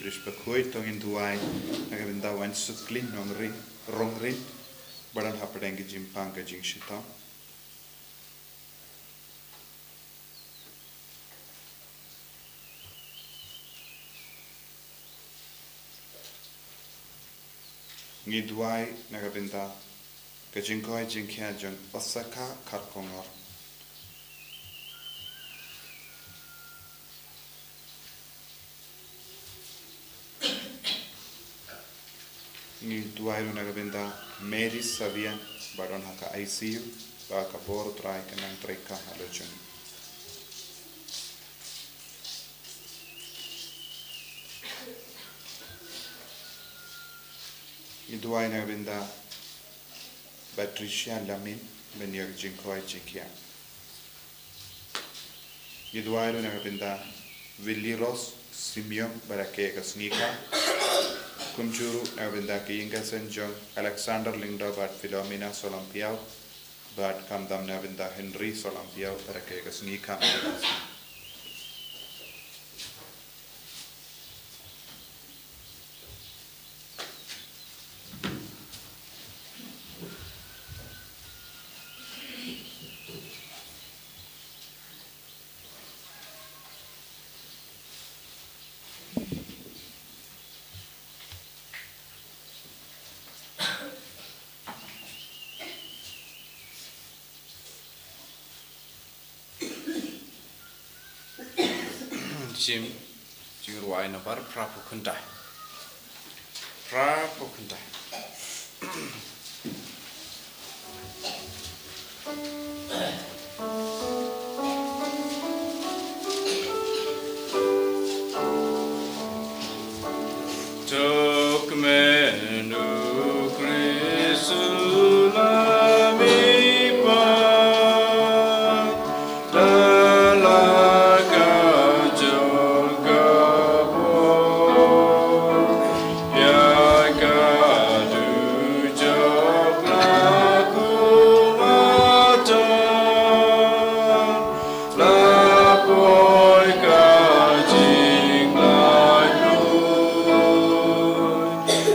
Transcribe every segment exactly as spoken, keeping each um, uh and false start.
Khrist bakhuid. To ngin duwai na ka bynta u Ensuklin Nongrin, Rongrin, ba don hapdeng ka jingpang ka jingshitom. Ngi duwai na ka bynta ka jingkoit jingkhiah jong Osaka Kharkongor. Ngi duwai ruh na ka bynta Mary Savian ba don ha ka I C U, ba ka bor Trai kan nang trei ka halor jong. Ngi duwai na ka bynta Patricia Lamin ban ïoh jingkoit jingkhiah. Ngi duwai ruh na ka bynta Willy Rose Simeon ba rakhe ka sngi ka. Kumjuh ruh na ka bynta ki ïing ki sem jong Alexander Lyngdoh bad Philomena Solampiaw, bad khamtam na ka bynta Henry Solampiaw ba rakhe ka sngi ka. Jim, jingrwai nambar phra phew khyndai. Phra phew khyndai. Tok men u Khrist u la mih pat, da la ka jong ka bor, ïa ka dujok la kumta. La poi ka jinglaitluid,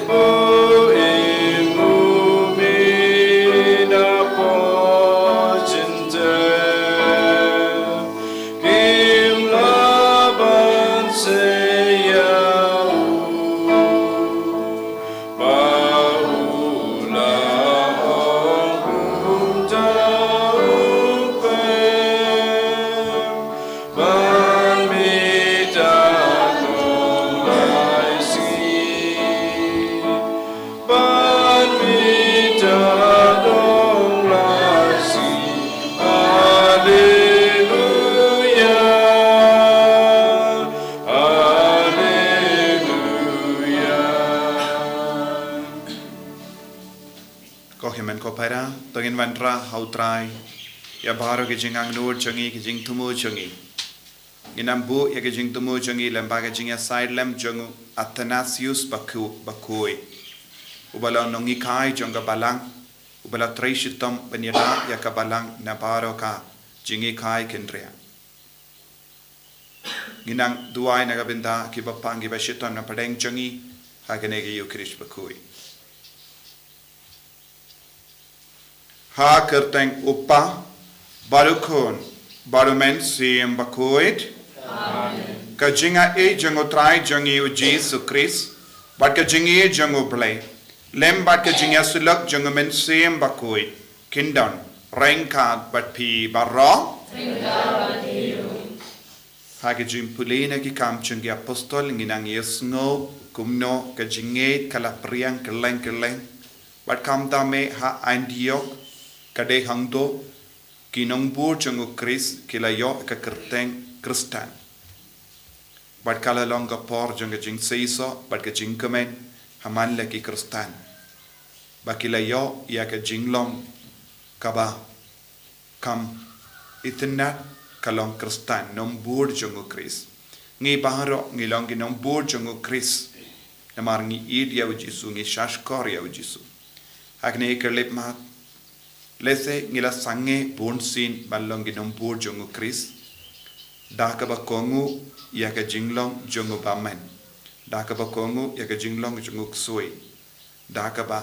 u im u mih na poi jingtep, kim lah ban sei ïa u. Ba u la ong kumta u pep, ban mih tad long lai sngi, ban mih tad long lai sngi. Haleluia, haleluia. Ko hynmen ko para, to ngin wanrah ha u Trai ïa baroh ki jingangnud jong ngi, ki jingthmu jong ngi. Ngin ym buh ïa ki jingthmu jong ngi lyngba ka jingïasaid lem jong u Athanasius Bakhu-, Bakhuid, uba la nonghikai jong ka balang, uba la trei shitom ban ïada ïa ka balang na baroh ka jinghikai khynriah. Ngin nang duwai na ka bynta kiba pang kiba shitom na pdeng jong ngi ha kane ka Ïukharist bakhuid. Ha ka kyrteng u Kpa, bad u Khun, bad u Mynsiem Bakhuid. Amen. Ka jingaiei jong u Trai jong ngi u Jisu Khrist, bad ka jingïeit jong u Blei, lem bad ka jingïasyllok jong u Mynsiem Bakhuid, kin don ryngkat bad phi baroh. Ha ka jingpule na ki Kam jong ki Apostol ngin nang ïohsngew kumno ka jingngeit ka la phriang kylleng kylleng. Bad khamtam eh ha Antiok, ka dei hangto ki nongbud jong u Khrist ki la ïoh ka kyrteng Khristan. Bad ka la long ka por jong ka jingseisoh bad ka jingkmen ha man la ki Khristan, ba ki la ïoh ïa ka jinglong kaba kham itynnad, ka long Khristan, nongbud jong u Khrist. Ngi baroh ngi long ki nongbud jong u Khrist, namar ngi ïeit ïa u Jisu, ngi shahshkor ïa u Jisu. Ha kane ka khyllipmat, lehse ngi la sangeh bunsien ban long ki nongbud jong u Khrist da kaba kohnguh ïa ka jinglong jong u bymman. da kaba kohnguh ïa ka jinglong jong u ksuid, da kaba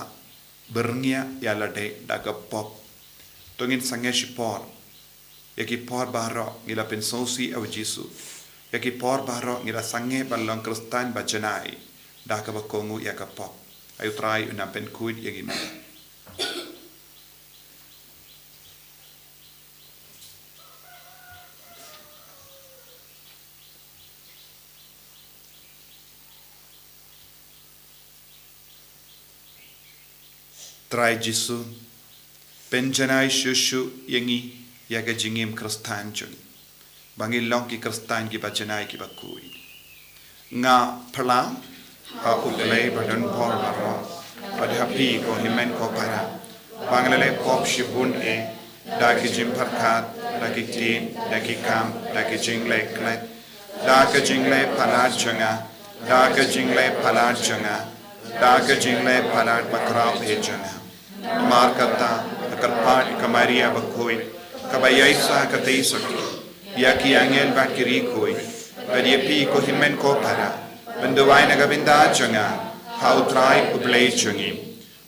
byrngia ïa lade da ka pop. To ngin sangeh shipor ïa ki por baroh ngi la pynsngewsih ïa u Jisu, ïa ki por baroh ngi la sangeh ban long Khristan ba janai, da kaba kohnguh ïa ka pop. Ai u Trai un nang pynkhuid ïa ngi. Trai Jisu, pynjanai shuh shuh ïa ngi ïa ka jingim Khristan jong ngi, ba ngin long ki Khristan kiba janai kiba khuid. Nga pyrshang ha U Blei ba don bor baroh, bad ha phi ko hynmen ko para, ba nga la leh pop shibun eh, da ki jingpyrkhat, da ki ktien, da ki kam, da ki jingleh klet, da ka jingleh palat jong nga, da ka jingleh palat jong nga, da ka jingleh palat bakhraw eh jong nga. Namar kata, nga kyrpad ïa ka Maria bakhuid, kaba ïaisah katei saki, ïa ki angel bad ki riewkhuid, bad ïa phi ko hynmen ko para, ban duwai na ka bynta jong nga ha U Trai U Blei jong ngi.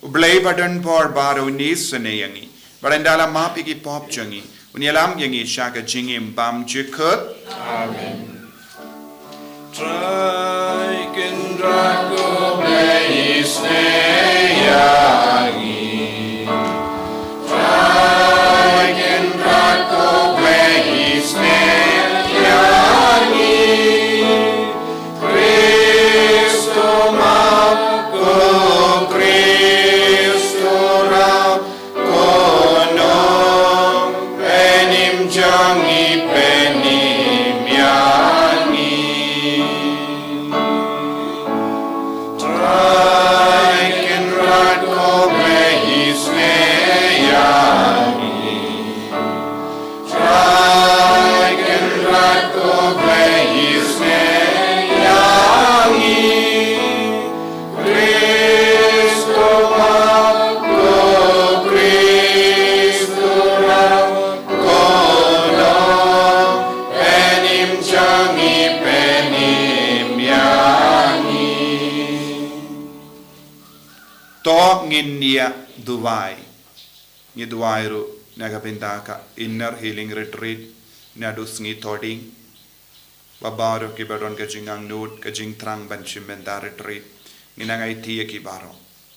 U Blei ba don bor baroh un isynei ïa ngi, bad un da la map ïa ki pop jong ngi, un ïalam ïa ngi sha ka jingim bymjukut. Amen. Trai Kynrad ko Blei isynei ïa ngi. Trai Kynrad ko Blei isynei ïa ngi. Khristus map, ko Khristus rap, ko nongpynim jong ngi pynim ïa ngi. Trai Kynrad ko Blei isynei ïa ngi. Trai Kynrad ko Blei isynei ïa ngi. Khristus map, ko Khristus rap, ko nongpynim jong ngi pynim ïa ngi. To ngin ïa duwai. Ngi duwai ruh na ka bynta ka Inner Healing Retreat naduh sngi Thohdieng, ba baroh kiba don ka jingangnud, ka jingthrang ban shim bynta retreat. Ngin nang aiti ïa ki baroh.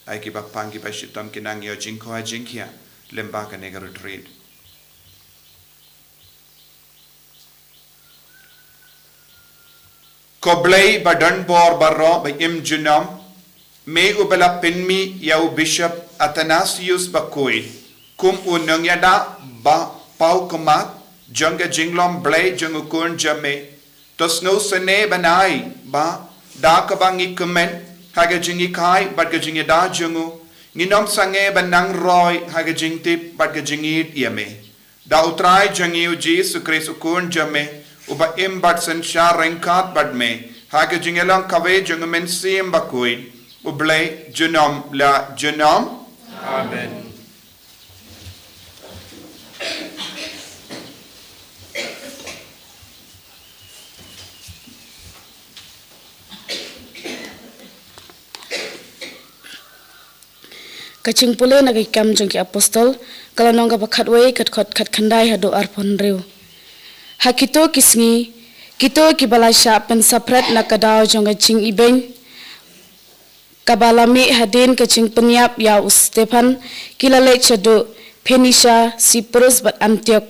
Ai kiba pang kiba shitom kin nang ïoh jingkoit jingkhiah lyngba kane ka retreat. Ko Blei ba don bor baroh ba im junom, me uba la pynmih ïa u Bishop Athanasius Bakhuid kum u nongïada ba paw khmat jong ka jinglong Blei jong u Khun jong me, to sngewsynei ban ai ba da kaba ngi kmen ha ka jinghikai bad ka jingïada jong u, ngin ym sangeh ban nang roi ha ka jingtip bad ka jingïeit ïa me. Da U Trai jong ngi U Jisu Khrist U Khun jong me, uba im bad synshar ryngkat bad me ha ka jingïalong kawei jong U Mynsiem Bakhuid, U Blei junom la junom. Amen. Ka jingpule na ki Kam jong ki Apostol, ka lynnong kaba khatwei, ka dkhot khatkhyndai haduh arphew hynriew. Ha kito ki sngi, kito kiba la shah pynsaphriang na ka daw jong ka jingibeiñ, kaba la mih hadien ka jingpynïap ïa u Stephan, ki la leit shaduh Phoenicia, Cyprus bad Antiok.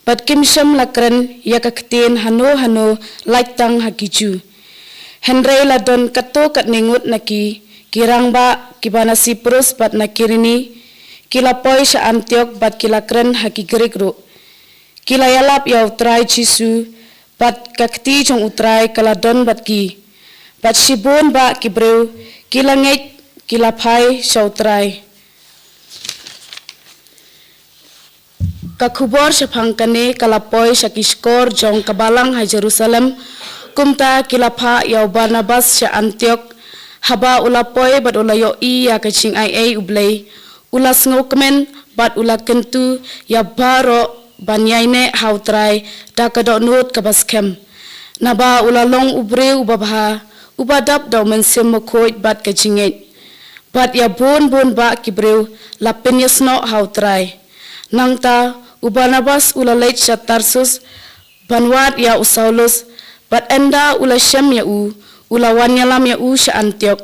Bad kim shym la kren ïa ka ktien hano hano lait tang ha ki Jiw. Hynrei la don katto katne ngut na ki, ki rangbah kiba na Cyprus bad na Kirene, ki la poi sha Antiok bad ki la kren ha ki Grik ruh. Ki la ïalap ïa U Trai Jisu, bad ka kti jong U Trai ka la don bad ki. Bad shibun bah ki briew ki la ngeit, ki la phai sha U Trai. Ka khubor shaphang kane ka la poi sha ki shkor jong ka balang ha Jerusalem. Kumta ki la phah ïa u Barnabas sha Antiok. Haba u la poi bad u la ïohi ïa ka jingaiei U Blei, u la sngewkmen bad u la kyntu ïa baroh ban ïaineh ha U Trai da ka dohnud kaba skhem. Naba u la long u briew uba bha, uba dap da u Mynsiem Bakhuid bad ka jingngeit, bad ïa bun bun bah ki briew la pynïasnoh ha U Trai. Nangta u Barnabas u la leit sha Tarsus ban wad ïa u Saulus, bad ynda u la shem ïa u, u la wan ïalam ïa u sha Antiok.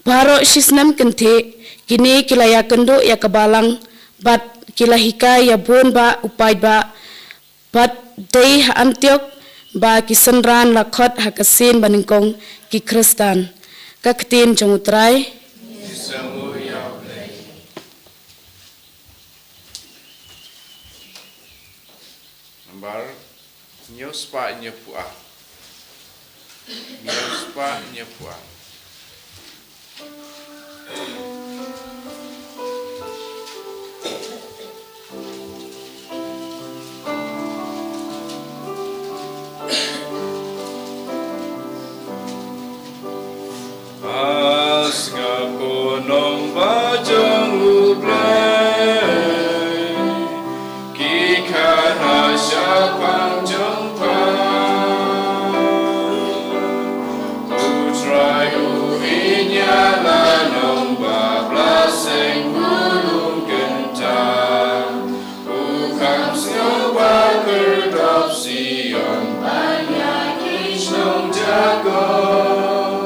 Baroh shisnem kynthih kine ki la ïakynduh ïa ka balang, bad ki la hikai ïa bun bah u paidbah, bad dei ha Antiok ba ki synran la khot ha ka sien banyngkong ki Khristan. Ka ktien jong U Trai. Nambar hynñiew spah hynñiew phew ar. Hynñiew spah hynñiew phew ar. Sngap ko nongbah jong U Blei, ki khana shaphang jong pha. U Trai u iñ ïa la nongbah blaseng bun kynta. U kham sngewbha kyrdop Sion, ban ïa ki shnong Jakob.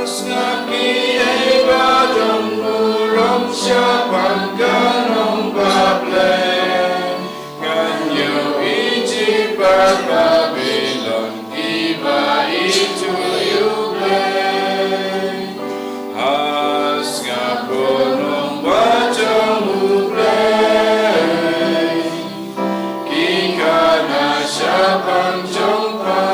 Sngap kiei ba don burom shaphang ka nongbah Blei. Ngan ïoh Ijipt bad Babilon, kiba ithuh ïa U Blei. Ha sngap ko nongbah jong U Blei, ki khana shaphang jong pha.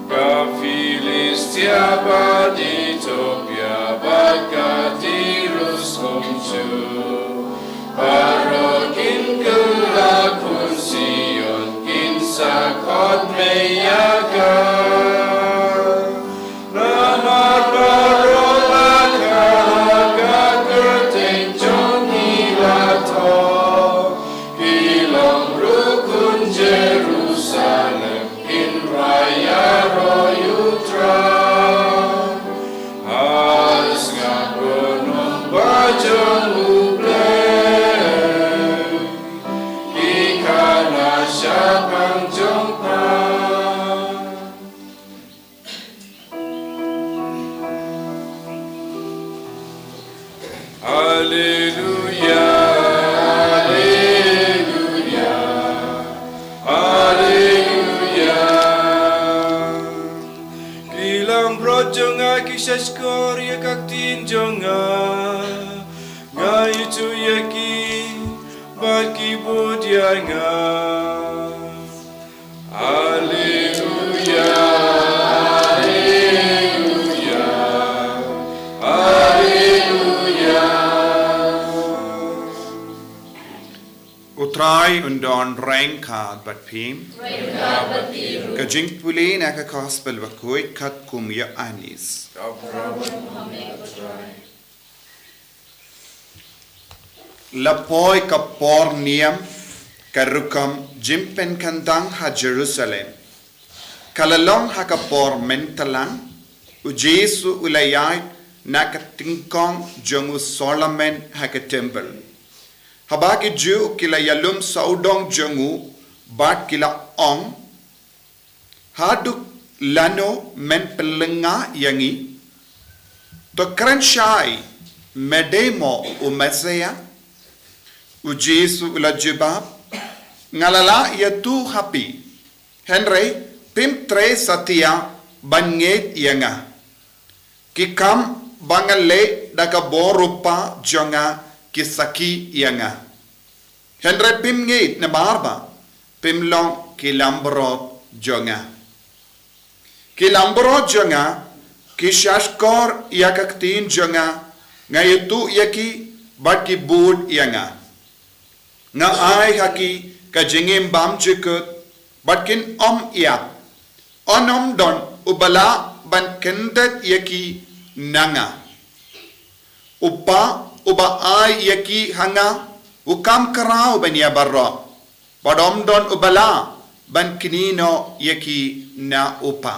Ka Philistia bad Ethiopia bad ka Tirus kumjuh, baroh kin kylla khun Sion, kin sa khot mei ïa ka. Namar baroh la kha ha ka kyrteng jong ki la thoh, ki long ruh khun Jerusalem, kin rai ïaroh ïa U Trai. Ha sngap ko nongbah jong U Blei, ki khana shaphang jong pha. Haleluia, haleluia, haleluia. Ki langbrot jong nga ki shahshkor ïa ka ktien jong nga. Nga ithuh ïa ki bad ki bud ïa nga. Haleluia, haleluia, haleluia. U Trai un don ryngkat bad phi. Ka jingpule na ka Gospel bakhuid katkum u Ïoannis. La poi ka por niam, ka rukom jingpynkhyndang ha Jerusalem. Ka la long ha ka por myntlang, u Jisu u la ïaid na ka tyngkong jong u Solomon ha ka templ. Haba ki Jiw ki la ïalum sawdong jong u bad ki la ong, haduh lano men pynlyngnga ïa ngi? To kren shai, me dei mo u Messaïah? U Jisu u la jubab, nga la lah ïathuh ha phi, hynrei phim trei satia ban ngeit ïa nga. Ki kam ba nga leh da ka bor u Kpa jong nga ki sakhi ïa nga. Hynrei phim ngeit namar ba phim long ki langbrot jong nga. Ki langbrot jong nga ki shahshkor ïa ka ktien jong nga, nga ïathuh ïa ki bad ki bud ïa nga. Nga ai ha ki ka jingim bymjukut bad kin ym ïap. Yn ym don uba lah ban kyndit ïa ki na nga. U Kpa uba ai ïa ki ha nga u kham khraw ban ïa baroh, bad ym don uba lah ban kynnoh ïa ki na u Pa.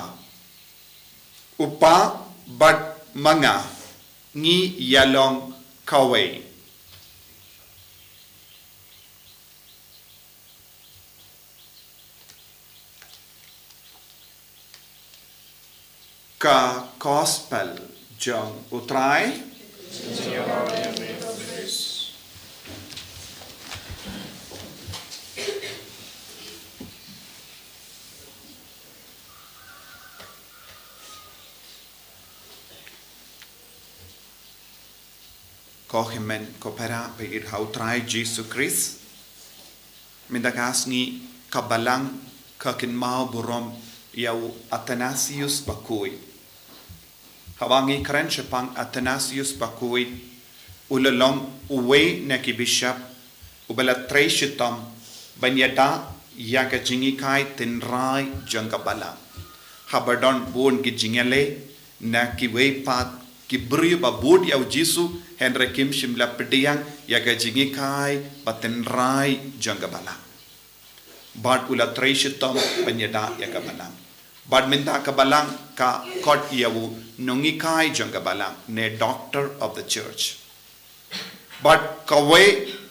U Pa bad ma nga ngi ïalong kawei. Ka Gospel jong u Trai. Ko hynmen ko para ba ïeit ha u Trai Jisu Khrist. Mynta ka sngi ka Balang ka kynmaw burom ïa u Athanasius Bakhuid. Haba ngi kren shaphang Athanasius Bakhuid, u la long uwei na ki bishop uba la trei shitom ban ïada ïa ka jinghikai tynrai jong ka Balang. Haba don bun ki jingïaleh na kiwei pat ki briew ba bud ïa u Jisu, hynrei kim shym la pdiang ïa ka jinghikai ba tynrai jong ka Balang. Bad u la trei shitom ban ïada ïa ka Balang. Bad mynta ka Balang ka khot ïa u nonghikai jong ka Balang, ne Doctor of the Church. Bad kawei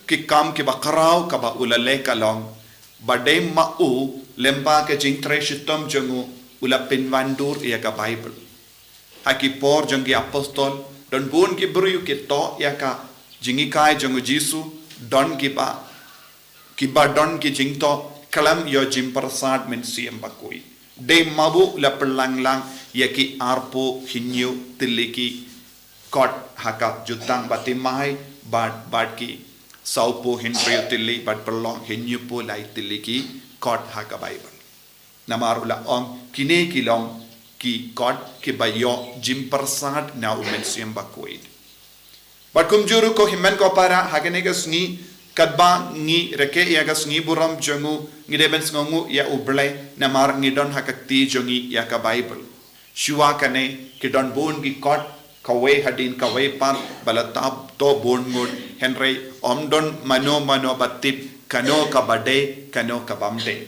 ki kam kiba khraw kaba u la leh ka long ba dei ma u, lyngba ka jingtrei shitom jong u, u la pynwandur ïa ka Baibl. Ha ki por jong ki apostol, don bun ki briew ki toh ïa ka jinghikai jong u Jisu, don kiba, kiba don ki jingtoh khlem ïoh jingpyrsad Mynsiem Bakhuid. Dei ma u la pynlang lang ïa ki arphew hynñiew tylli ki kot ha ka Jutang Bathymmai, bad, bad ki sawphew hynriew tylli bad pynlong hynñiewphew lai tylli ki kot ha ka Baibl. Namar u la ong kine ki long ki kot kiba ïoh jingpyrsad na u Mynsiem Bakhuid. Bad kumjuh ruh ko hynmen ko para, ha kane ka sngi, katba ngi rakhe ïa ka sngi burom jong u, ngi dei ban sngewnguh ïa u Blei, namar ngi don ha ka kti jong ngi ïa ka Baibl. Shuwa kane ki don bun ki kot, kawei hadien kawei pat ba la tap toh bun ngut, hynrei ym don mano mano ba tip kano kaba dei, kano ka bym dei.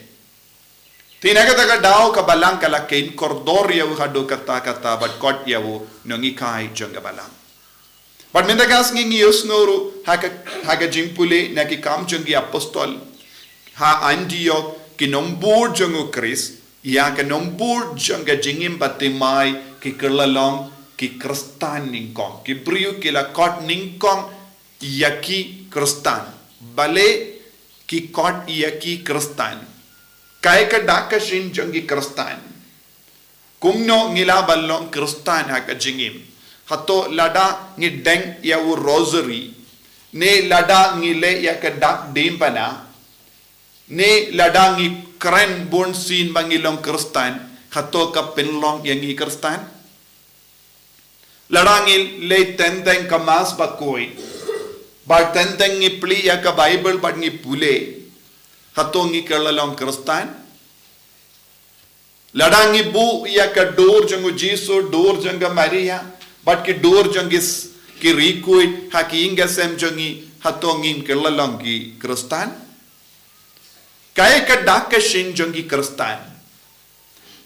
Te na kata ka daw ka Balang ka la kheiñ kordor ïa u haduh katta katta bad khot ïa u nonghikai jong ka Balang. Bad mynta ka sngi ngi ïohsngew ruh ha ka, ha ka jingpule na ki Kam jong ki Apostol, ha Antiok ki nongbud jong u Khrist, ïa ka nongbud jong ka jingim bathymmai ki kylla long ki Khristan nyngkong. Ki briew ki la khot nyngkong ïa ki Khristan. Balei ki khot ïa ki Khristan? Kaei ka dak ka shin jong ki Khristan? Kumno ngi lah ban long Khristan ha ka jingim? Hato lada ngi deng ïa u rosary, ne lada ngi leh ïa ka dak diengphna, ne lada ngi kren bunsien ba ngi long Khristan, hato ka pynlong ïa ngi Khristan? Lada ngi leit teng teng ka Mass bakhuid, bad teng teng ngi plie ïa ka Baibl bad ngi pule, hato ngi kylla long Khristan? Lada ngi buh ïa ka dur jong u Jisu, dur jong ka Maria, bad ki dur jong ki s-, ki riewkhuid ha ki ïing ki sem jong ngi, hato ngin kylla long ki Khristan? Kaei ka dak ka shin jong ki Khristan?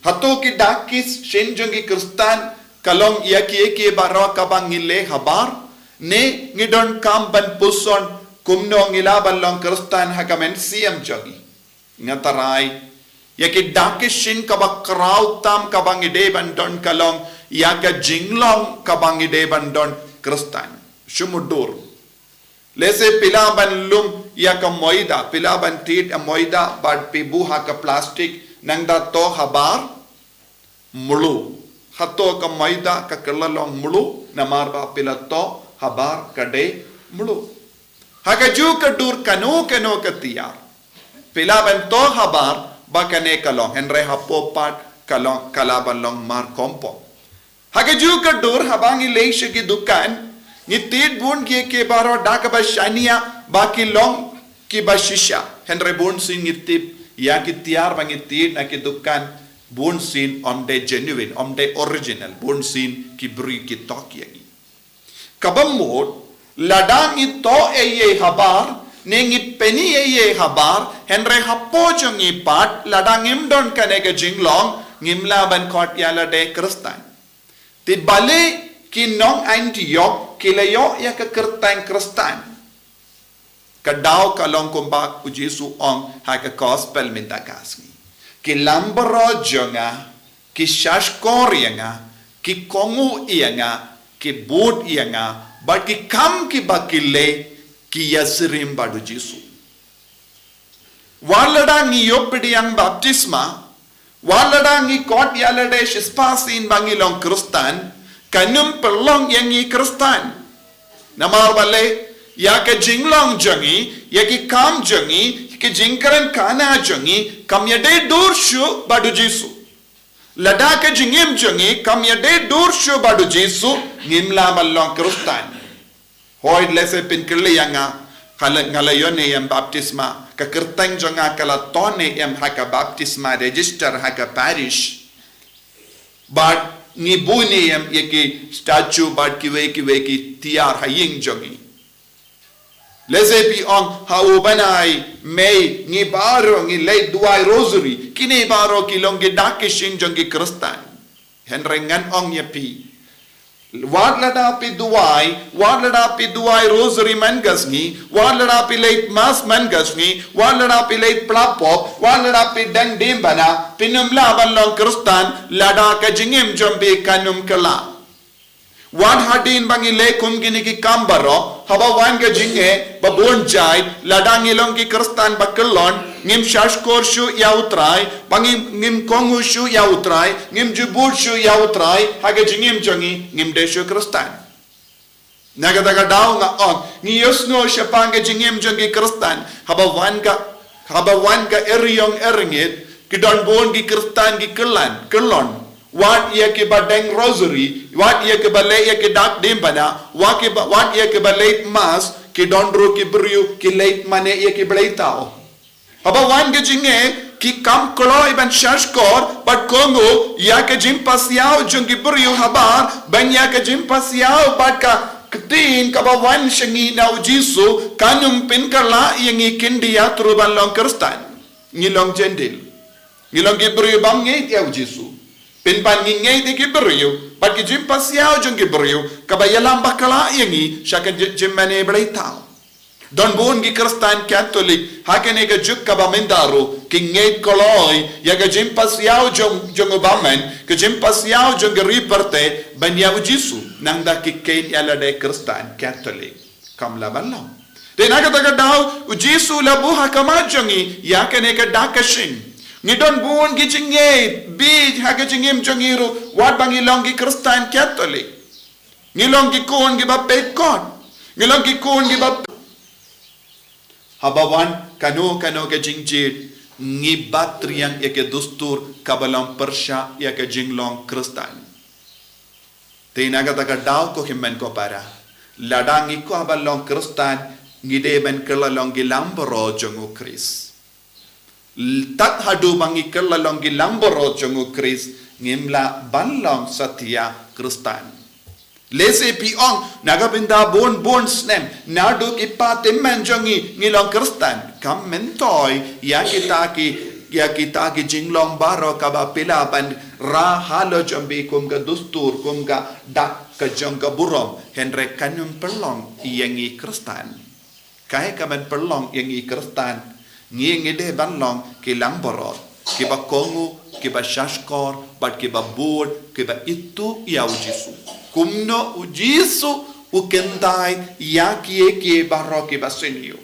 Hato ki dak ki shin jong ki Khristan ka long ïa kiei kiei baroh kaba ngi leh habar? Ne ngi donkam ban puson kumno ngi lah ban long Khristan ha ka mynsiem jong ngi? Nga tharai ïa ki dak ki shin kaba khraw tam kaba ngi dei ban don ka long ïa ka jinglong kaba ngi dei ban don Khristan. Shu mutdur. Lehse phi lah ban lum ïa ka moida, phi lah ban thied ïa moida bad phi buh ha ka plastik, nangta toh habar mluh. Hato ka moida ka kylla long mluh namar ba phi la toh habar ka dei mluh? Ha kajuh ka dur kano kano ka tiar, phi lah ban toh habar ba kane ka long, hynrei hapoh pat ka long, ka lah ban long markhongpong. Ha kajuh ka dur haba ngi leit sha ki dukan, ngi thied bun kiei kiei baroh da kaba shaniah ba ki long kiba shisha. Hynrei bunsien ngi tip ïa ki tiar ba ngi thied na ki dukan, bunsien ym dei genuine, ym dei original, bunsien ki briew ki thok ïa ngi. Kaba mut, lada ngi toh ei ei habar, Ne ngi pyni ïa ïa habar, hynrei hapoh jong ngi pat, lada ngim don kane ka jinglong, ngim lah ban khot ïa lade Khristan. Te balei ki nong Antiok, ki la ïoh ïa ka kyrteng Khristan. Ka daw ka long kumba u Jisu ong ha ka gospel mynta ka sngi. Ki langbrot jong nga, ki shahshkor ïa nga, ki kohnguh ïa nga, ki bud ïa nga, bad ki kam kiba ki leh, ki ïasyriem bad u Jisu. Wat lada ngi ïoh pdiang baptisma, wat lada ngi khot ïa lade shispah sien ba ngi long Khristan, kan ym pynlong ïa ngi Khristan. Namar balei, ïa ka jinglong jong ngi, ïa ki kam jong ngi, ki jingkren khana jong ngi, kam ïadei dur shuh bad u Jisu. Lada ka jingim jong ngi kam ïadei dur shuh bad u Jisu, ngim lah ban long Khristan. Hooid, lehse phin kylli ïa nga, ka la, nga la ïoh ne em baptisma, ka kyrteng jong nga ka la thoh ne em ha ka baptisma register ha ka parish. Bad ngi buh ne em ïa ki statue bad kiwei kiwei ki tiar ha ïing jong ngi. Lehse phi ong, ha u bnai May ngi baroh ngi leit duwai rosary, kine baroh ki long ki dak ki shin jong ki Khristan. Hynrei ngan ong ïa phi, wat lada phi duwai, wat lada phi duwai rosary man ka sngi, wat lada phi leit mass man ka sngi, wat lada phi leit pla pop, wat lada phi dang diengphna, phin ym lah ban long Khristan, lada ka jingim jong phi kan ym kylla. Wat hadien ba ngi leh kum kine ki kam baroh, haba wan ka jingeh ba bun jait, lada ngi long ki Khristan ba kyllon, ngim shahshkor shuh ïa u Trai, ba ngim, ngim kohnguh shuh ïa u Trai, ngim ju bud shuh ïa u Trai, ha ka jingim jong ngi, ngim dei shuh Khristan. Na kata ka daw nga ong, ngi ïohsngew shaphang ka jingim jong ki Khristan, haba wan ka, haba wan ka eriong eringit, ki don bun ki Khristan ki kyllon, kyllon. Wat ïa kiba deng rosary, wat ïa kiba leh ïa ki dak diengphna, wat kiba, wat ïa kiba leit mass, ki don ruh ki briew, ki leit mane ïa ki bleithaw. Haba wan ka jingeh, ki kam kloi ban shahshkor, bad kohnguh, ïa ka jingpasiaw jong ki briew habar, ban ïa ka jingpasiaw bad ka ktien kaba wan sha ngi na u Jisu, kan ym pynkylla ïa ngi khyndiat ruh ban long Khristan. Ngi long Jentil. Ngi long ki briew bym ngeit ïa u Jisu. Pynban ngi ngeit ïa ki briew, bad ki jingpasiaw jong ki briew, kaba ïalam bakla ïa ngi, sha ka ji-, jingmane bleithaw. Don bun ki Khristan Katholik, ha kane ka juk kaba mynta ruh, ki ngeit kloi, ïa ka jingpasiaw jong, jong u bymman, ka jingpasiaw jong ka ri pyrthei, ban ïa u Jisu, nangta ki kheiñ ïa lade Khristan Katholik. Kam lah ban long. Te na kata ka daw, u Jisu u la buh ha khmat jong ngi, ïa kane ka dak ka shin. Ngi don bun ki jingngeit, bieit, ha ka jingim jong ngi ruh, wat ba ngi long ki Khristan Katholik. Ngi long ki khun kiba peit kot. Ngi long ki khun kiba, haba wan kano kano ka jingjied, ngi bat riang ïa ka dustur kaba long pyrshah ïa ka jinglong Khristan. Te na kata ka daw ko hynmen ko para, lada ngi kwah ban long Khristan, ngi dei ban kylla long ki langbrot jong u Khrist. Tad haduh ba ngi kylla long ki langbrot jong u Khrist, ngim lah ban long satia Khristan. Lehse phi ong, na ka bynta bun bun snem, naduh ki pateng man jong ngi, ngi long Khristan. Kam myntoi, ïa kita ki, ïa kita ki jinglong baroh kaba phi lah ban rah halor jong phi kum ka dustur, kum ka dak ka jong ka burom, hynrei kan ym pynlong ïa ngi Khristan. Kaei kaban pynlong ïa ngi Khristan, ngi ngi dei ban long ki langbrot, kiba kohnguh, kiba shahshkor, bad kiba bud, kiba ithuh ïa u Jisu. Kumno u Jisu u kyntait ïa kiei kiei baroh kiba sniew.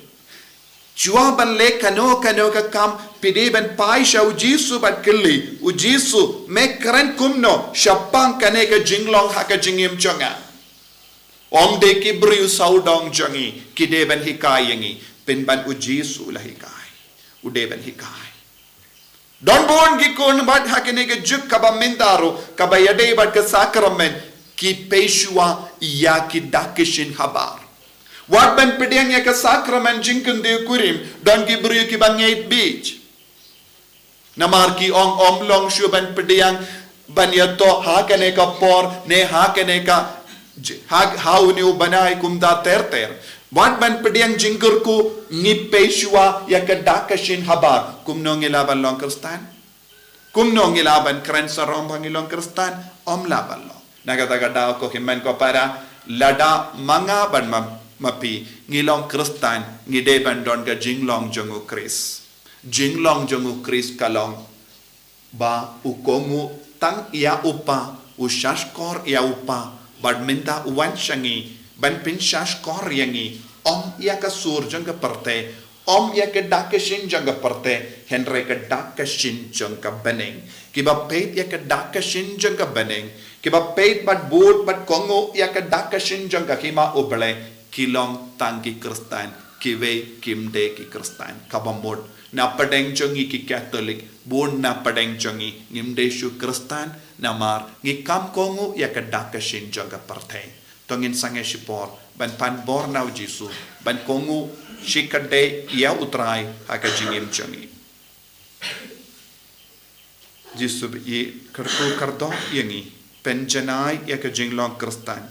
Shuwa ban leh kano kano ka kam, phi dei ban phai sha u Jisu bad kylli, u Jisu, me kren kumno shaphang kane ka jinglong ha ka jingim jong nga. Ym dei ki briew sawdong jong ngi ki dei ban hikai ïa ngi, pynban u Jisu u la hikai. U dei ban hikai. Don bun ki khun bad ha kane ka juk kaba mynta ruh, kaba ïadei bad ka sakramen, ki pyrshah ïa ki dak ki shin habar. Wat ban pdiang ïa ka sakramen jingkyndit kurim, don ki briew kiba ngeit bieit. Namar ki ong ym long shuh ban pdiang, ban ïathuh ha kane ka por, ne ha kane ka j-, ha, ha une u bnai kumta ter ter. Wat ban pdiang jingkyrkhu, ngi peit shuwa ïa ka dak ka shin habar. Kumno ngi lah ban long Khristan? Kumno ngi lah ban kren sarong ba ngi long Khristan? Ym lah ban long. Na kata ka daw ko hynmen ko para, lada ma nga bad ma, ma phi ngi long Khristan, ngi dei ban don ka jinglong jong u Khrist. Jinglong jong u Khrist ka long ba u kohnguh tang ïa u Pa, u shahshkor ïa u Pa, bad mynta u wan sha ngi ban pynshahshkor ïa ngi, ym ïa ka sur jong ka pyrthei, ym ïa ka dak ka shin jong ka pyrthei, hynrei ka dak ka shin jong ka bneng. Kiba peit ïa ka dak ka shin jong ka bneng, kiba peit bad bud bad kohnguh ïa ka dak ka shin jong ka hima U Blei, ki long tang ki Khristan, kiwei kim dei ki Khristan. Kaba mut, na pdeng jong ngi ki Katholik, bun na pdeng jong ngi ngim dei shuh Khristan, namar ngi kam kohnguh ïa ka dak ka shin jong ka pyrthei. To ngin sangeh shipor ban pan bor na u Jisu, ban kohnguh shikatdei ïa U Trai ha ka jingim jong ngi. Jisu ba ïeit, kyrkhu kyrdoh ïa ngi, pynjanai ïa ka jinglong Khristan,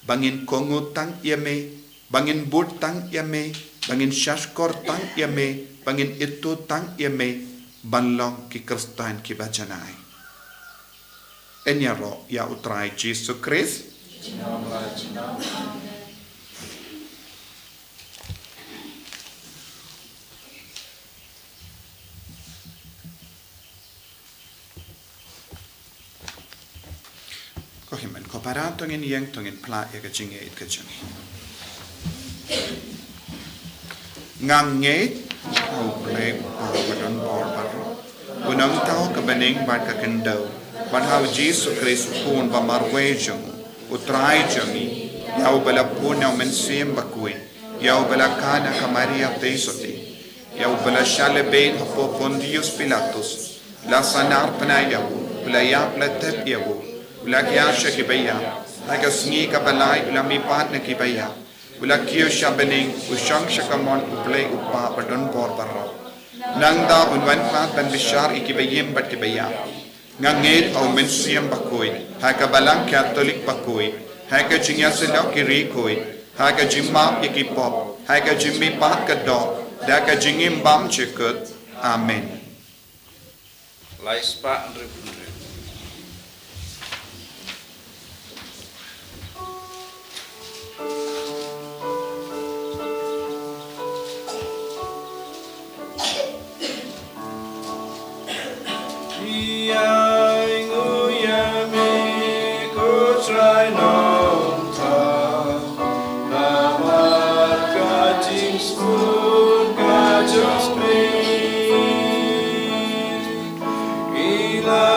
ba ngin kohnguh tang ïa me, ba ngin bud tang ïa me, ba ngin shahshkor tang ïa me, ba ngin ithuh tang ïa me, ban long ki Khristan kiba janai. Yn ïaroh ïa U Trai Jisu Khrist. Ko hynmen ko para, to ngin ïeng, to ngin phla ïa ka jingngeit ka jong ngi. Nga ngeit ha U Blei U Kpa uba don bor baroh, u nongthaw ka bneng bad ka khyndew, bad ha U Jisu Khrist u Khun ba marwei jong u, U Trai jong ngi, ïa uba la bun na U Mynsiem Bakhuid, ïa uba la kha na ka Maria Theisotti, ïa uba la shah leh beit hapoh Pontius Pilatus, la sahnarphna ïa u, u la ïap, la tep ïa u, u la khia sha kiba ïap, ha ka sngi kaba lai u la mihpat na kiba ïap, u la kiew sha bneng, u shong sha kamon U Blei U Kpa ba don bor baroh. Nangta un wan pat ban bishar ïa kiba im bad kiba ïap. Nga ngeit ha U Mynsiem Bakhuid, ha ka Balang Katholik bakhuid, ha ka jingïasyllok ki riewkhuid, ha ka jingmap ïa ki pop, ha ka jingmihpat ka doh, da ka jingim bymjukut. Amen. Lai spah hynriew phew hynriew. Ïa nguh ïa me ko Trai Nongthaw, namar ka jingsngewbha ka jong me. Ngi la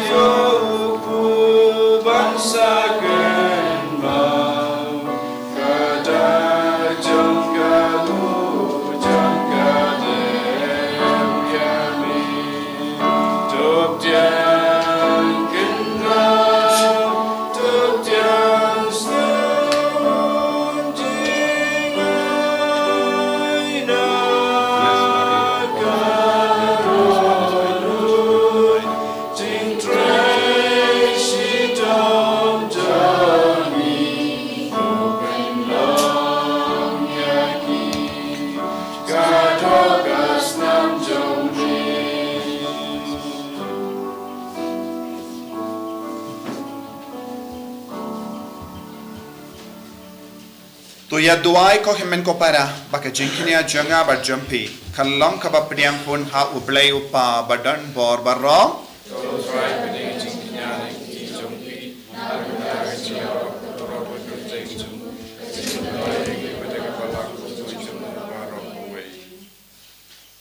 ïoh u kyrdan sa kynmaw, ka dak jong ka, jong ka dem ïa me. Tuk tiang kynmaw, tuk tiang sngewbha. To ïa duwai ko hynmen ko para, ba ka jingkñia jong nga bad jong phi kan long kaba pdiang hun ha U Blei U Kpa ba don bor baroh.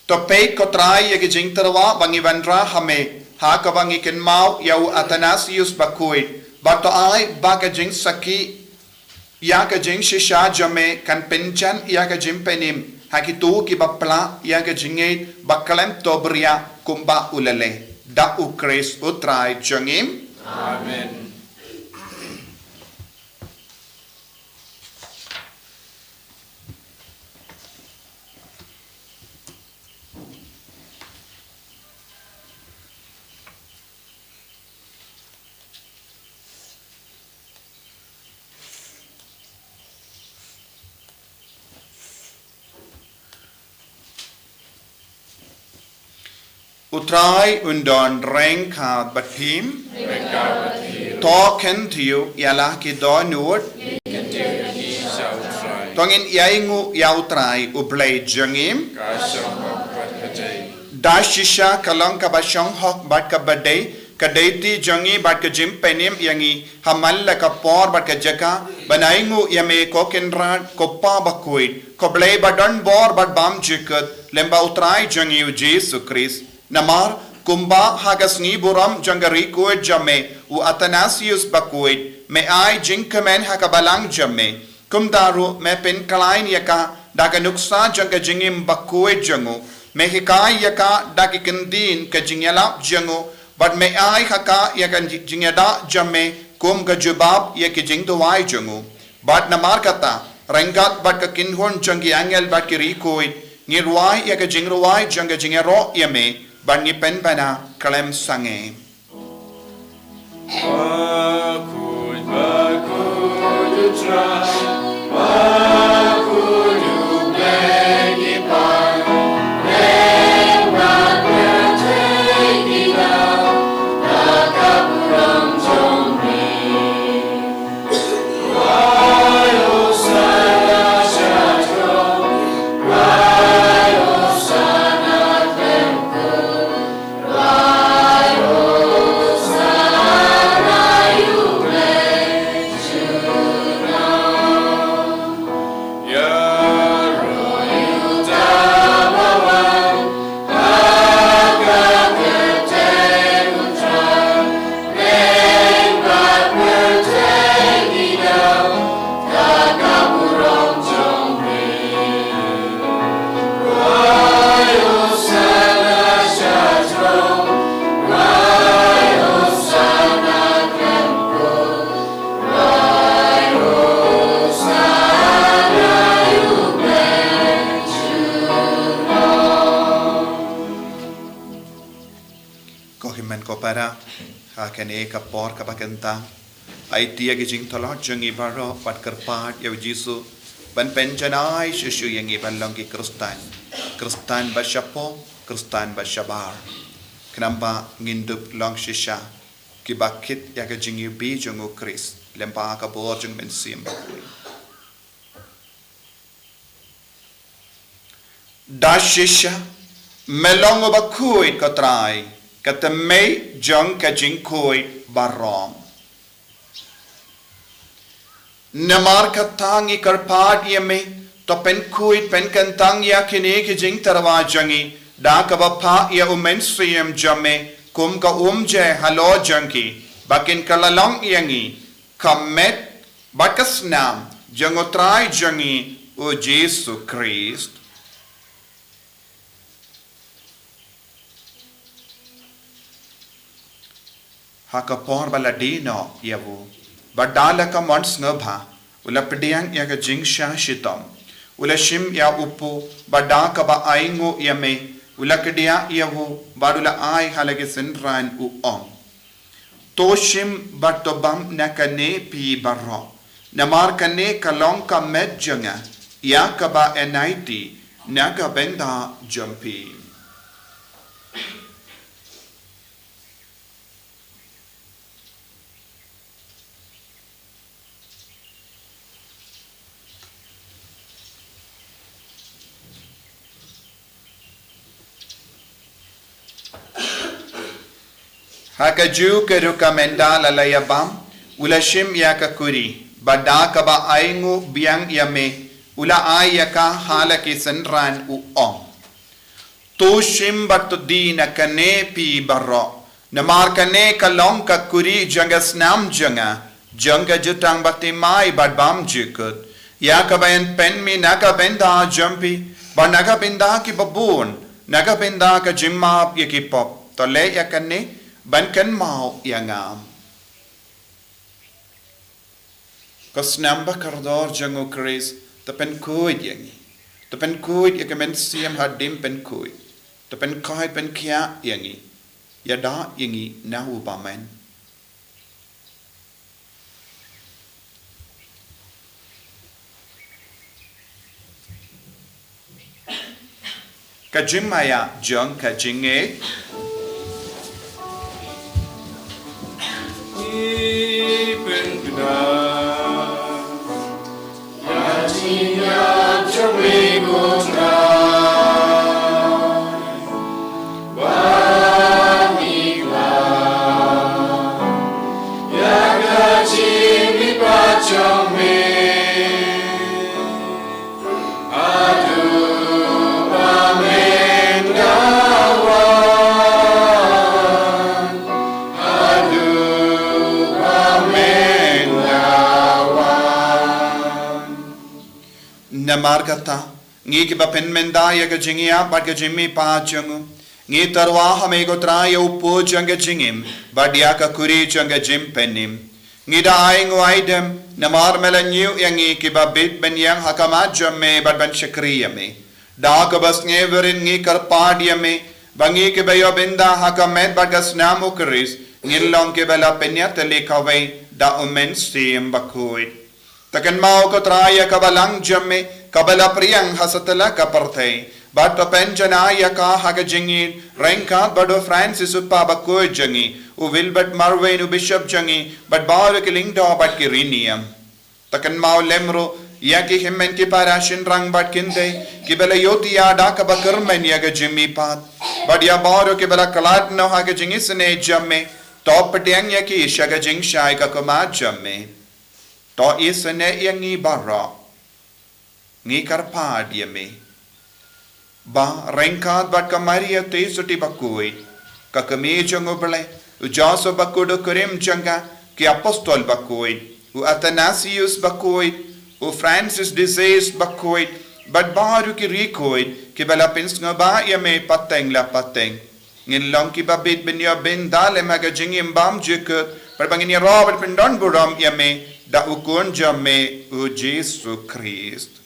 To peit ko Trai ïa ki jingtyrwa ba ngi wanrah ha me, ha kaba ngi kynmaw ïa u Athanasius Bakhuid, bad to ai ba ka jingsakhi ïa ka jingshisha jong me kan pynjan ïa ka jingpynim ha kito kiba pla ïa ka jingngeit ba khlem to bria kumba u la leh. Da U Khrist U Trai jong ngi. Amen. U Trai un don ryngkat bad phi. To kyntiew ïa la ki dohnud. To ngin ïainguh ïa U Trai U Blei jong ngi. Da shisha ka long kaba shong hok bad kaba dei, ka dei ti jong ngi bad ka jingpynim ïa ngi, ha man la ka por bad ka jaka, ban ainguh ïa me ko Kynrad, ko Pa bakhuid, ko Blei ba don bor bad bymjukut, lem bad U Trai jong ngi U Jisu Khrist. Namar kumba ha ka sngi burom jong ka ri khuid jong me, u Athanasius bakhuid, me ai jingkmen ha ka balang jong me. Kumta ruh me pynkhlaiñ ïa ka da ka nuksa jong ka jingim bakhuid jong u. Me hikai ïa ka da ki kyntien ka jingïalap jong u, bad me ai ha ka ïa ka jingïada jong me kum ka jubab ïa ki jingduwai jong u. Bad namar kata, ryngkat bad ka kynhun jong ki angel bad ki ri khuid, ngi rwai ïa ka jingrwai jong ka jingïaroh ïa me, bad ngi pynbna khlem sangeh. Bakhuid, bakhuid U Trai, bakhuid U Blei ki paid, lyngba pyrthei ki dei da ka burom jong me. Rwai Hosana sha throne, rwai Hosana khlem kut. Ko hynmen ko para, ha kane ka por kaba kyntang, aiti ïa ki jingtlot jong ngi baroh bad kyrpad ïa U Jisu ban pynjanai shuh shuh ïa ngi ban long ki Khristan, Khristan ba shapoh, Khristan ba shabar. Khnang ba ngin dup long shisha kiba kit ïa ka jingiwbih jong U Khrist lyngba ka bor jong U Mynsiem Bakhuid. Da shisha me long uba khuid, ko Trai, ka tymmen jong ka jingkhuid baroh. Namar kata ngi kyrpad ïa me, to pynkhuid pynkyntang ïa kine ki jingtyrwa jong ngi da kaba phah ïa U Mynsiem jong me kum ka umjai halor jong ki, ba kin kylla long ïa ngi ka met bad ka snam jong U Trai jong ngi U Jisu Khrist. Ha ka por ba la die noh ïa u, bad da la ka mon sngewbha u la pdiang ïa ka jingshah shitom, u la shim ïa u kpu, bad da kaba ainguh ïa me u la kdiah ïa u, bad u la ai ha la ki synran, u ong: To shim bad to bam na kane phi baroh, namar kane ka long ka met jong nga, ïa kaba yn aiti na ka bynta jong phi. Ha kajuh ka rukom, ynda la ïa bam, u la shim ïa ka kuri, bad da kaba ainguh biang ïa me, u la ai ïa ka ha la ki synran, u ong: To shim bad to die na kane phi baroh, namar kane ka long ka kuri jong ka snam jong nga, jong ka jutang bathymmai bad bymjukut, ïa kaba yn pynmih na ka bynta jong phi bad na ka bynta kiba bun, na ka bynta ka jingmap ïa ki pop. To leh ïa kane ban kynmaw ïa nga. Ko snam ba kordor jong U Khrist, to pynkhuid ïa ngi. To pynkhuid ïa ka mynsiem hadien pynkhuid. To pynkhuid pynkhiah ïa ngi. Ïada ïa ngi na u bymman. Ka jingmaïa jong ka jingngeit. Namar kata, ngi kiba pynmynda ïa ka jingïap bad ka jingmihpat jong u, ngi tyrwa ha me ko Trai ïa u pud jong ka jingim, bad ïa ka kuri jong ka jingpynim. Ngi da ai nguaidem, namar me la ñiew ïa ngi kiba bit ban ïeng ha khmat jong me bad ban shakri ïa me. Da kaba sngewbha ngi kyrpad ïa me, ba ngi kiba ïoh bynda ha ka met bad ka snam u Khrist, ngin long kiba la pynïatylli kawei da u Mynsiem Bakhuid. To kynmaw ko Trai ïa ka balang jong me, kaba la pdiang ha satlak ka pyrthei. Bad to pynjanai ïa ka ha ka jingïeit ryngkat bad u Francis u Pope bakhuid jong ngi, u Wilbert Marwein u Bishop jong ngi, bad baroh ki lyngdoh bad ki riewniam. To kynmaw lem ruh ïa ki hynmen ki para shynrang bad kynthei, kiba la ïohthiah da kaba kyrmen ïa ka jingmihpat. Bad ïa baroh kiba la khlad noh ha ka jingisynei jong me, to pdiang ïa ki sha ka jingshai ka khmat jong me. To isynei ïa ngi baroh. Ngi kyrpad ïa me, ba ryngkat bad ka Maria Theisotti bakhuid, ka kmie jong u Blei, u Joseph bakhuid u kurim jong ka, ki apostol bakhuid, u Athanasius bakhuid, u Francis de Sales bakhuid, bad baroh ki riewkhuid, kiba la pynsngewbha ïa me pateng la pateng, ngin long kiba bit ban ïoh bynda lem ha ka jingim bymjukut, bad ba ngin ïaroh bad pyndonburom ïa me da u Khun jong me u Jisu Khrist.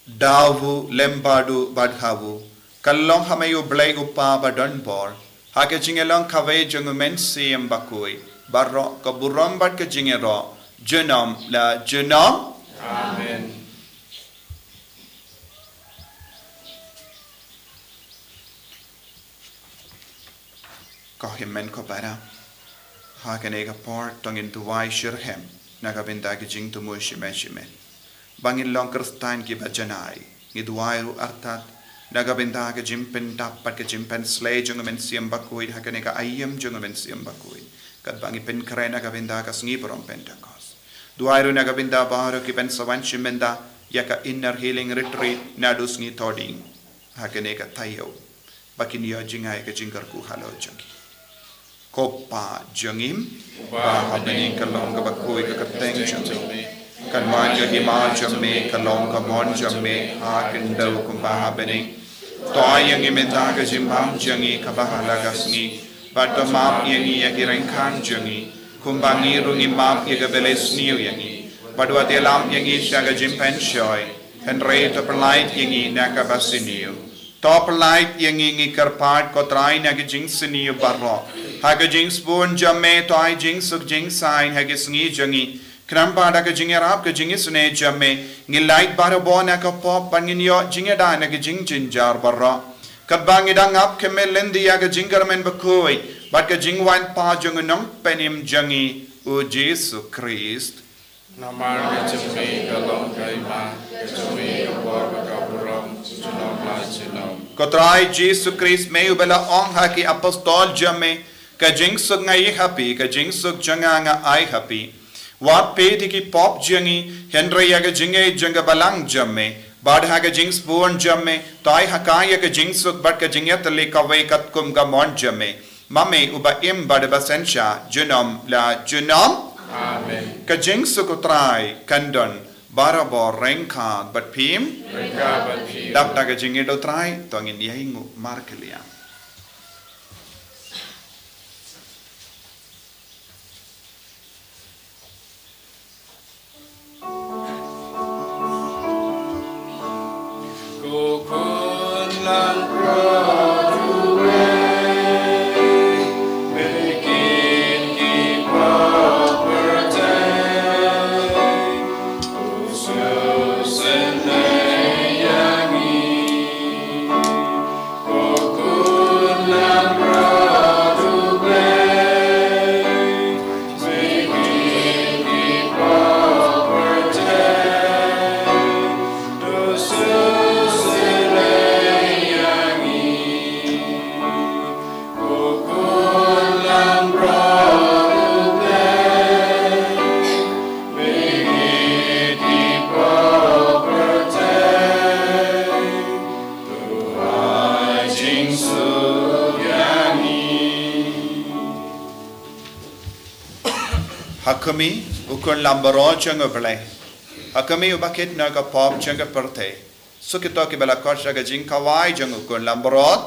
Da u lem bad u bad ha u, ka long ha me u Blei u Kpa badonbor, ha ka jingïalong kawei jong u Mynsiem Bakhuid, baroh ka burom bad ka jingïaroh, junom la junom. Amen. Ko hynmen ko para, ha kane ka por to ngin duwai shitrhem na ka bynta ka jingthmu shimet shimet. Ba ngin long Khristan kiba janai, ngi duwai ruh artat na ka bynta ka jingpyndap bad ka jingpynslei jong u Mynsiem Bakhuid ha kane ka aïom jong u Mynsiem Bakhuid, katba ngi pynkhreh na ka bynta ka sngi burom Pentekost. Duwai ruh na ka bynta baroh kiban sa wan shim bynta ïa ka Inner Healing Retreat naduh sngi Thohdieng ha kane ka taïew, ba kin ïoh jngai ka jingkyrkhu halor jong ki. Ko Pa jong ngi, uba ha bneng, ka long kaba khuid ka kyrteng jong me. Kan wan ka hima jong me, ka long ka mon jong me ha khyndew kumba ha bneng. To ai ïa ngi mynta ka jingbam jong ngi kaba ha la ka sngi. Bad to map ïa ngi ïa ki ryngkang jong ngi, kumba ngi ruh ngi map ïa kiba la isniew ïa ngi. Bad wat ïalam ïa ngi sha ka jingpynshoi, hynrei to pyllait ïa ngi na kaba sniew. To pyllait ïa ngi, ngi kyrpad ko Trai, na ka jingsniew baroh, ha ka jingsbun jong me to ai jingsuk jingsaiñ ha ki sngi jong ngi. Khnang ba da ka jingïarap ka jingisynei jong me, ngin lait barabor na ka pop bad ngin ïoh jingïada na ka jingjynjar baroh. Katba ngi dang ap khmih lynti ïa ka jingkyrmen bakhuid bad ka jingwan pat jong u Nongpynim jong ngi u Jisu Khrist. Namar ka jong me ka long ka hima, ka jong me ka bor bad ka burom, junom la junom. Ko Trai Jisu Khrist, me uba la ong ha ki apostol jong me, ka jingsuk nga ai ha phi, ka jingsuk jong nga nga ai ha phi. Wat peit ïa ki pop jong ngi, hynrei ïa ka jingngeit jong ka balang jong me. Bad ha ka jingsbun jong me, to ai ha ka ïa ka jingsuk bad ka jingïatylli kawei katkum ka mon jong me. Ma me uba im bad uba synshar junom la junom. Amen. Ka jingsuk u Trai kan don barabor ryngkat bad phi. Ryngkat bad phi. Dap da ka jingïeit u Trai, to ngin ïainguh markylliang. Ha khmih, U Khun Langbrot jong U Blei. Ha khmih, uba kit na ka pop jong ka pyrthei. Suk ito kiba la khot sha ka jingkhawai jong U Khun Langbrot.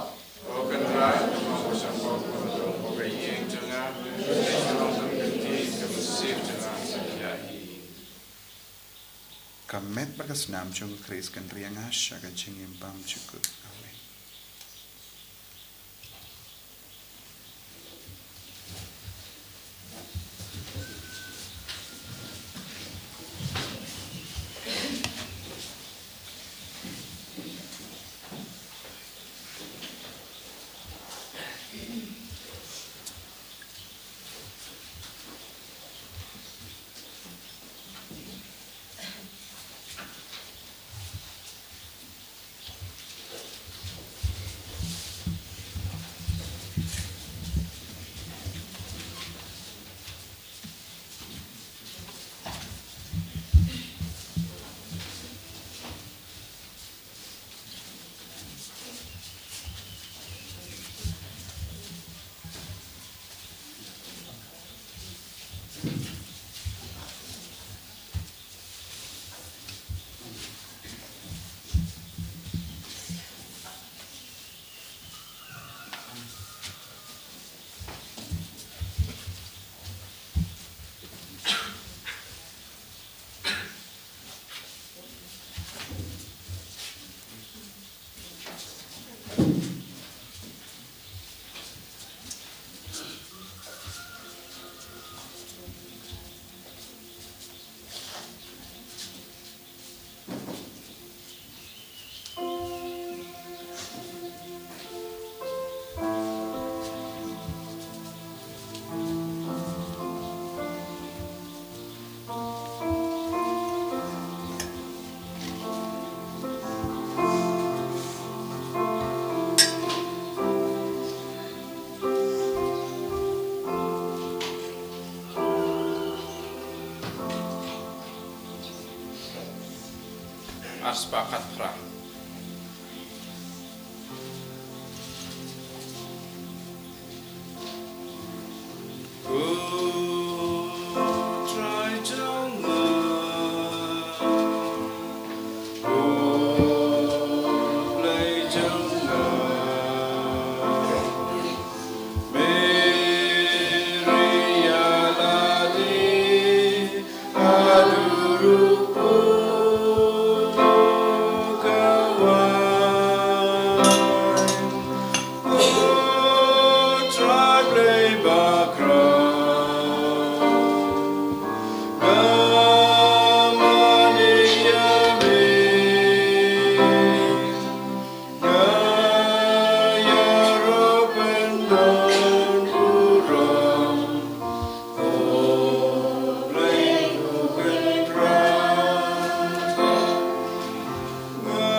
Ka met bad ka snam jong U Khrist kan ri ïa nga sha ka jingim bymjukut. Amen. Ar spah khatphra. Ko Trai jong nga, ko Blei jong nga, me ri ïa lade haduh ruh ka wan. Ko Trai Blei bakhraw, nga mane ïa me. Nga ïaroh ban don burom, ko Blei U Kynrad. Nga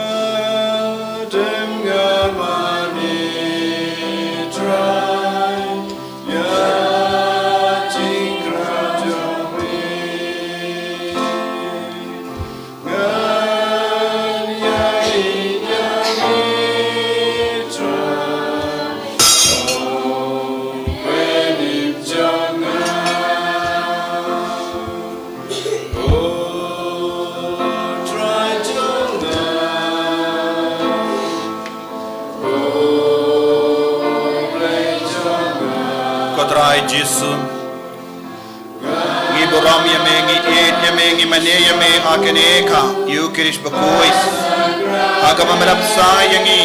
dem nga mane Trai ïa jingkyrkhu jong me. Ko Trai Jisu, ngi burom ïa me, ngi ïeit ïa me, ngi mane ïa me ha kane ka Ïukharist bakhuid, ha kaba me la bsa ïa ngi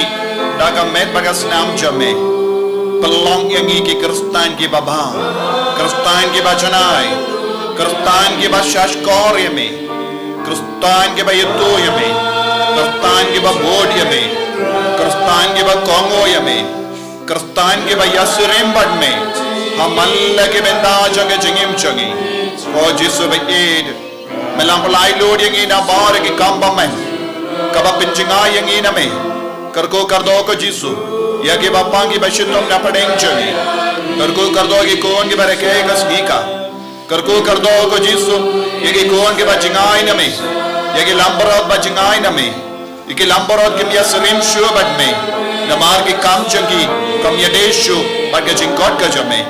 da ka met bad ka snam jong me. Pynlong ïa ngi ki Khristan kiba bha, Khristan kiba janai, Khristan kiba shahshkor ïa me, Khristan kiba ïathuh ïa me, Khristan kiba bud ïa me, Khristan kiba kohnguh ïa me, Khristan kiba ïasyriem bad me ha man la ki bynta jong ka jingim jong ngi. Ko Jisu ba ïeit, me la pynlait lut ïa ngi na baroh ki kam ba men, kaba pynjngai ïa ngi na me. Kyrkhu kyrdoh ko Jisu ïa kiba pang kiba shitom na pdeng jong ngi. Kyrkhu kyrdoh ki khun kiba rakhe ka sngi ka. Kyrkhu kyrdoh ko Jisu ïa ki khun kiba jngai na me, ïa ki langbrot ba jngai na me, ïa ki langbrot kim ïasyriem shuh bad me namar ki kam jong ki kam ïadei shuh bad ka jingkhot ka jong me.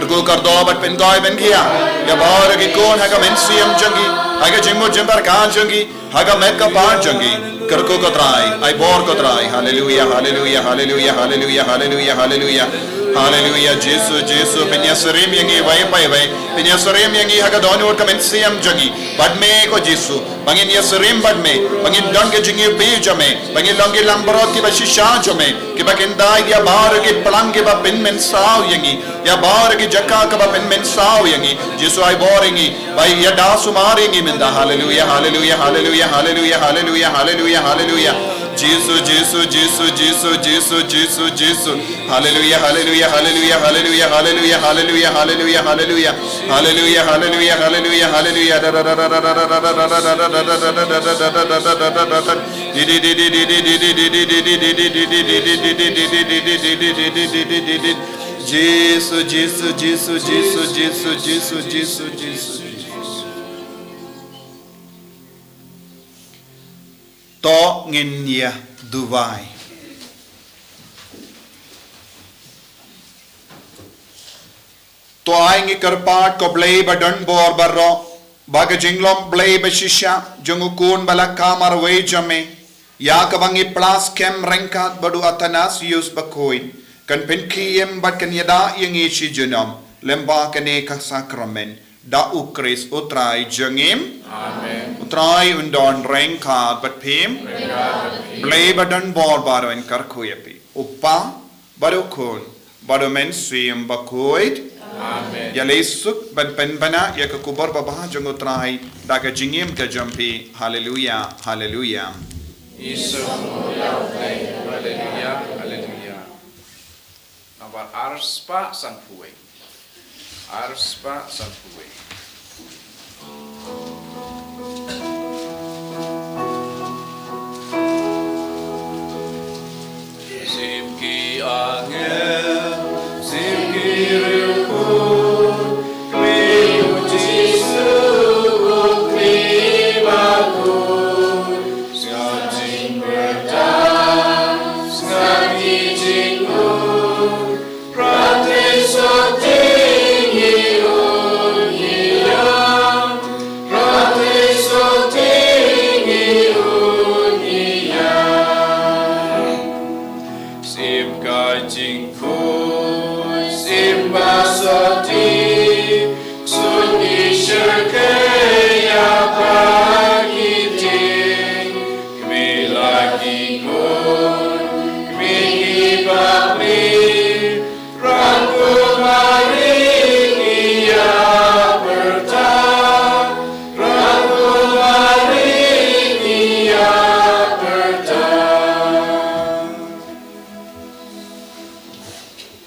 Kyrkhu kyrdoh bad pynkhiah ban khia ïa baroh ki khun ha ka mynsiem jong ki, ha ka jingmut jingpyrkhat jong ki, ha ka met ka phad jong ki. Kyrkhu ko Trai, ai bor ko Trai. Haleluya, haleluya, haleluya, haleluya, haleluya, haleluya. Haleluya, Jisu, Jisu, pynïasyriem ïa ngi iwei pa iwei. Pynïasyriem ïa ngi ha ka dohnud ka mynsiem jong ngi. Bad me ko Jisu, ba ngin ïasyriem bad me, ba ngin don ka jingïohi jong me, ba ngin long ki langbrot kiba shisha jong me, kiba kyntiew ïa baroh ki phlang kiba pynmynsaw ïa ngi, ïa baroh ki jaka kiba pynmynsaw ïa ngi. Jisu, ai bor ïa ngi, ba ïada sumar ïa ngi mynta. Haleluya, haleluya, haleluya, haleluya, haleluya, haleluya, haleluya. Jisu, Jisu, Jisu, Jisu, Jisu, Jisu, Jisu. Haleluya, haleluya, haleluya, haleluya, haleluya, haleluya, haleluya, haleluya. Haleluya, haleluya, haleluya, haleluya. Jisu, Jisu, Jisu, Jisu. To ngin ïa duwai. To ai ngi kyrpad ko Blei ba don bor baroh, ba ka jinglong Blei ba shisha jong u Khun ba la kha marwei jong me, ïa kaba ngi plas kem ryngkat bad u Athanasius Bakhuid, kan pynkhie bad kan ïada ïa ngi shi junom lem bad kane ka sakramen. Da u Khrist u Trai jong ngi. Amen. U Trai un don ryngkat bad phi. Ryngkat bad phi. Blei ba don bor baroh un kyrkhu ïa phi. U Kpa, bad u Khun, bad u Mynsiem Bakhuid. Amen. Ïaleh suk ban pynbna ïa ka khubor babha jong u Trai da ka jingim ka jong phi. Haleluya, haleluya. Haleluya, haleluya. Nambar arspah sanphew wei. Arspah sanphew wei. Sim ki angel, sim ki riewkhuid, kmie u Jisu, kmie bakhuid, sngap jingpyrta, sngap ki jingmut, Pyrthei sotti ngi un ïam, pyrthei sotti ngi un ïam. Sim ka jingkhuid, sim ba sotti, sngewsih shyrkhei ïa phi ki tieng, kmie la ki khun, kmie ki bapli, Rangbah Mari ngi ïa pyrta, Rangbah Mari ngi ïa pyrta.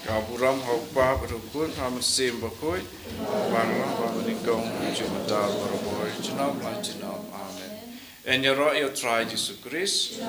Ka burom ha u Kpa bad u Khun bad u Mynsiem Bakhuid, bad ha u Trai ba nyngkong, mynta bad baroh junom la junom. Amen. Yn ïaroh ïa u Trai Jisu Khrist.